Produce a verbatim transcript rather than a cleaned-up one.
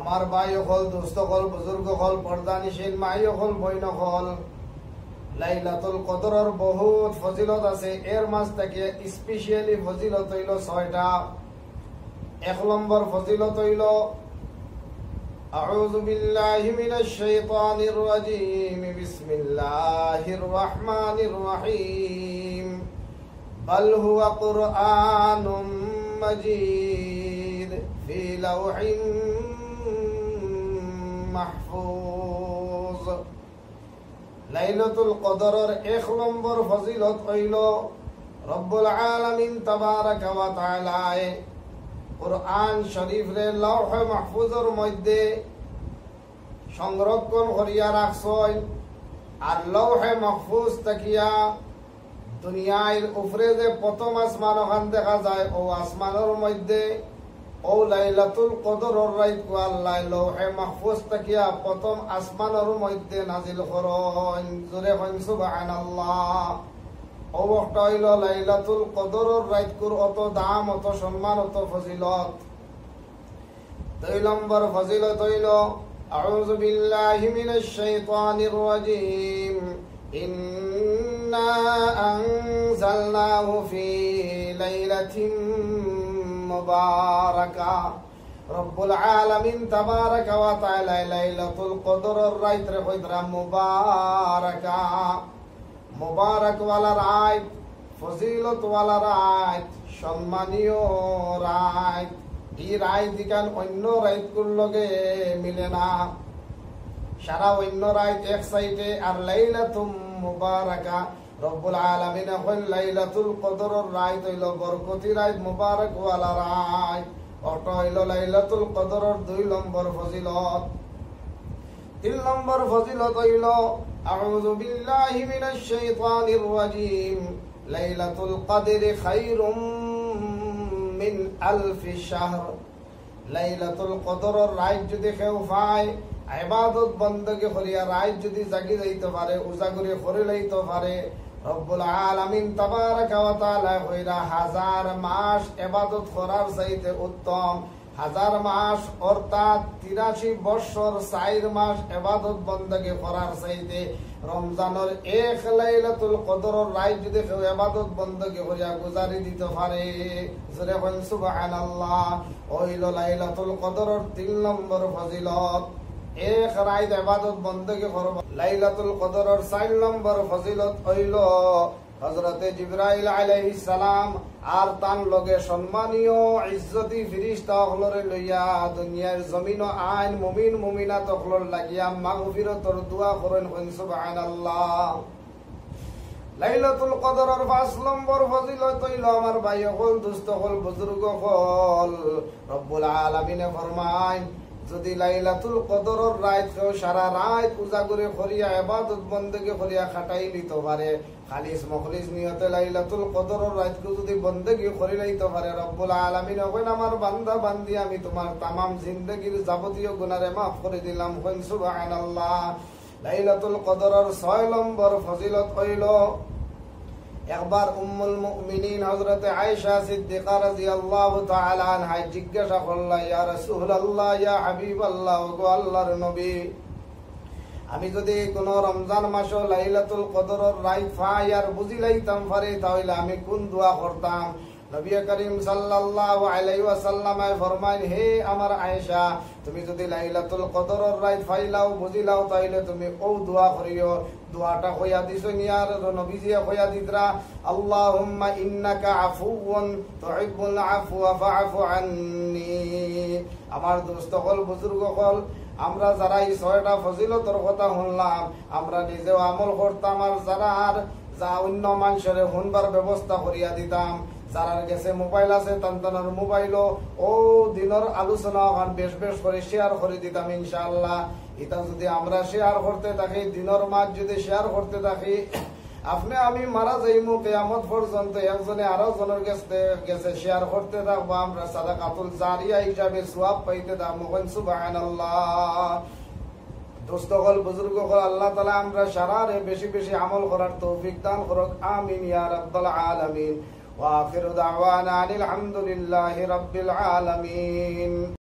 আমার ভাই অকল, দোস্ত অকল, বুজুর্গ অকল, পর্দানিশীন মাই অকল, বইন অকল, লাইলাতুল কদরর বহুত ফজিলত আছে। এর মাঝ থাকি specially ফজিলত অইলো ছয়টা। এক নম্বর ফজিলত অইলো, أعوذ بالله من الشيطان الرجيم. بسم الله الرحمن الرحيم. بل هو قرآن مجيد في لوح محفوظ. লাইলাতুল কদরর এক নম্বর ফজিলত অইলো, রব্বুল আলামিন তাবারাকা ওয়া তাআলায় কুরআন শরীফরে লওহে মাহফুজর মধ্যে সংরক্ষণ করিয়া রাখছইন। আর লওহে মাহফুজ থাকিয়া দুনিয়ার উপরে যে প্রথম আসমান অখান দেখা যায়, অউ আসমানর মধ্যে অউ লাইলাতুল কদরর রাইতকু আল্লায় লওহে মাহফুজ থাকিয়া প্রথম আসমানর মধ্যে নাজিল করইন। জোরে কইন সুবহানাল্লাহ। অউ একটা অইলো লাইলাতুল কদরর রাইতকুর অত দাম, অত সম্মান, অত ফজিলত। দুই নম্বর ফজিলত অইলো, أعوذ بالله من الشيطان الرجيم. إنا أنزلناه في ليلة مباركة. রব্বুল আলামিন তাবারাকা ওয়া তাআলায় লাইলাতুল কদরর রাইতরে কইতরা মুবারাকা। মোবারকওয়ালা রাইত, ফজিলতওয়ালা রাইত, সম্মানীয় রাইত। ই রাইত ইখান অইন্য রাইতকুর লগে মিলে না। সারা অইন্য রাইত এক সাইডে, আর লাইলাতুম মুবারাকা, রব্বুল আলামিনে কইন লাইলাতুল কদরর রাইত অইলো বরকতি রাইত, মোবারকওয়ালা রাইত। অটা অইলো লাইলাতুল কদরর দুই নম্বর ফজিলত। তিন নম্বর ফজিলত অইলো, أعوذ بالله من الشيطان الرجيم. ليلة القدر خير من ألف شهر. লাইলাতুল কদরর রাইত যুদি কেউ পায়, ইবাদত বন্দেগি করিয়া রাইত যুদি জাগি যাইতো পারে, উজাগরি করি লইতো পারে, রব্বুল আলামিন তাবারাকা ওয়া তাআলায় কইরা হাজার মাস ইবাদত করার চাইতে উত্তম। হাজার মাস অর্থাৎ তিরাশি বৎসর চাইর মাস ইবাদত বন্দেগি করার চাইতে রমজানর এক লাইলাতুল কদরর রাইত যুদি কেউ ইবাদত বন্দেগি করিয়া গুজারি দিতো পারে, জোরে কইন সুবহানাল্লাহ। অইলো লাইলাতুল কদরর তিন নম্বর ফজিলত। এক রাইত ইবাদত বন্দেগি করবা। লাইলাতুল কদরর চাইর নম্বর ফজিলত অইলো হযরতে জিবরাইল আলাইহিস সালাম আর তান লগে সম্মানীয় ইজ্জতি ফিরিস্তা অকলরে লইয়া দুনিয়ার জমিনো আইন মুমিন মুমিনাত অকলর লাগিয়া মাগফিরতর দোয়া করইন, কইন সুবহানাল্লাহ। লাইলাতুল কদরর পাঁচ নম্বর ফজিলত অইলো আমার ভাই অকল, দোস্ত অকল, বুজুর্গ অকল, রব্বুল আলামিনে ফরমাইন, যুদি লাইলাতুল কদরর রাইত কেউ সারা রাইত উজাগরি করিয়া ইবাদত বন্দেগি করিয়া কাটাই দিতো পারে, খালিস মুখলিস নিয়তে লাইলাতুল কদরর রাইতকু যুদি বন্দেগি করি লইতো পারে, রব্বুল আলামিনে কইন, আমার বান্দা বান্দি, আমি তুমার তামাম জিন্দেগির যাবতীয় গুনারে মাফ করি দিলাম। কইন সুবহানাল্লাহ। লাইলাতুল কদরর ছয় নম্বর ফজিলত অইলো, একবার উম্মুল মুমিনিন হযরতে আয়েশা সিদ্দিকা রাদিয়াল্লাহু তাআলা আনহায় জিজ্ঞাসা করলা, ইয়া রাসূলুল্লাহ, ইয়া হাবিবাল্লাহ, ওগো আল্লাহর নবী, আমি যুদি কুনু রমজান মাসো লাইলাতুল কদরর রাইত পাই আর বুজি লাইতাম পারি, তা অইলে আমি কুন দোয়া করতাম? নবী করিম সাল্লাল্লাহু আলাইহি ওয়াসাল্লামে ফরমাইন, হে আমার আয়েশা, তুমি যুদি লাইলাতুল কদরর রাইত পাইলাও, বুজিলাও, তা অইলে তুমি অউ দোয়া করিও। দোয়াটা কইয়া দিছইন, ইয়ার নবীজিয়ে কইয়া দিতরা, আল্লাহুম্মা ইন্নাকা আফুওয়ুন তুহিব্বুল আফওয়া ফাফু আন্নি। আমার দোস্ত অকল, বুজুর্গ অকল, আমরা যারা ই ছয়টা ফজিলতর কথা হুনলাম, আমরা নিজেও আমল করতাম, আর যারা আর যা অইন্য মানষরে হুনবার ব্যবস্থা করিয়া দিতাম। যারার গেছে মোবাইল আছে, তান তানর মোবাইলো অউ দিনর আলোচনা অখান বেশ বেশ করি শেয়ার করি দিতাম ইনশাআল্লাহ। ইতা যুদি আমরা শেয়ার করতে থাকি, দিনর মাঝ যুদি শেয়ার করতে থাকি, আপনে আমি মারা যাইমু, কিয়ামত পর্যন্ত একজনে আরো জনর গেছে, গেছে শেয়ার করতে থাকবো, আমরা সাদাকাতুল জারিয়া হিসাবে সওয়াব পাইতে থাকমু। কইন সুবহানাল্লাহ। দোস্ত অকল, বুজুর্গ অকল, আল্লাহ তাআলা আমরা সারারে বেশি বেশি আমল করার তৌফিক দান করুক। আমিন ইয়া রাব্বাল আলামিন। ওয়া আখিরু দাওয়ানা আনিল হামদুলিল্লাহি রাব্বিল আলামিন।